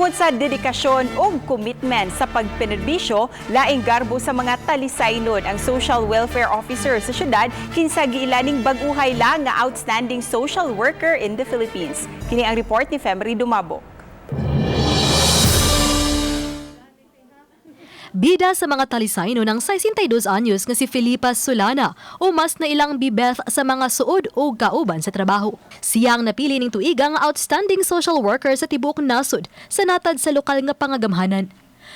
Tungod sa dedikasyon ug commitment sa pagpenerbisyo, laing garbo sa mga Talisaynon ang social welfare officer sa syudad kinsa giilaning bag-uhay lang nga outstanding social worker in the Philippines. Kini ang report ni Femery Dumabok. Bida sa mga Talisayno ng 62 anyos nga si Felipa Solana o mas na ilang bibeth sa mga suod o kauban sa trabaho. Siya ang napili ning tuiga nga outstanding social worker sa tibuok nasod sa natad sa lokal nga pangagamhanan.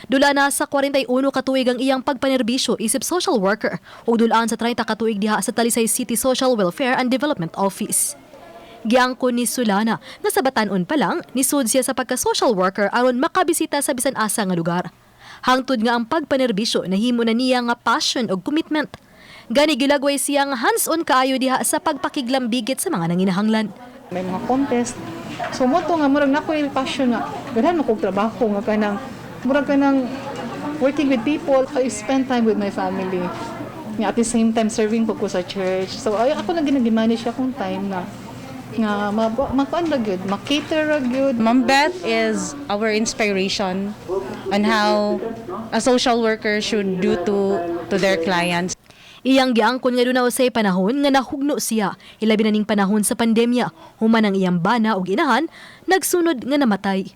Dula na sa 41 ka tuig ang iyang pagpanerbisyo isip social worker ug dulaan sa 30 ka tuig diha sa Talisay City Social Welfare and Development Office. Giangkon ni Solana nga sa batan-on pa lang nisud siya sa pagka-social worker aron makabisita sa bisan asa nga lugar. Hangtod nga ang pagpanerbisyo nahimo na niya nga passion ug commitment. Gani gilagway siya nga hands-on kaayo diha sa pagpakiglambigit sa mga nanginahanglan. May mga contest. So mao to nga murag na ko yung passion nga ganahan mo kog trabaho nga kanang murag kanang working with people. I spend time with my family. Nga at the same time serving po ko sa church. So ay ako lang ginag-manage akong time na nga makuan ra gyud, ma-cater ra gyud. Ma'am Beth is our inspiration on how a social worker should do to their clients. Iyang giangkon nga duna usay panahon nga nahugno siya, ilabi na ning panahon sa pandemya, human ang iyang bana ug inahan nagsunod nga namatay.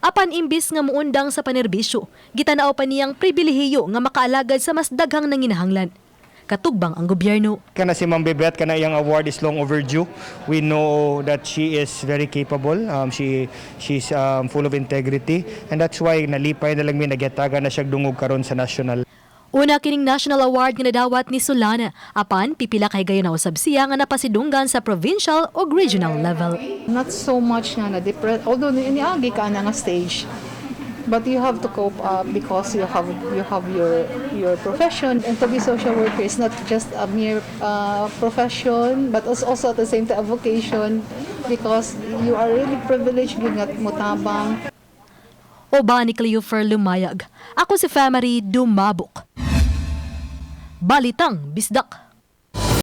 Apan imbis nga muundang sa panerbisyo, gitanaw pa niyang pribilehiyo nga makaalagad sa mas daghang nanginahanglan. Katugbang ang gobyerno. Kana si Ma'am Bebet, kana iyang award is long overdue. We know that she is very capable. She's full of integrity and that's why nalipay na lang mi nagyataga na siya dungog karon sa national. Una kining national award nga nadawat ni Solana, apan pipila kay gayon na usab siya nga napasidunggan sa provincial o regional level. Not so much nga na depressed, although niagi ka na nga stage. But you have to cope up because you have your profession, and to be social worker is not just a mere profession but also at the same time a vocation because you are really privileged gyud nga motabang. Uban ni Cleofer Lumayag. Ako si Femery Dumabok. Balitang Bisdak.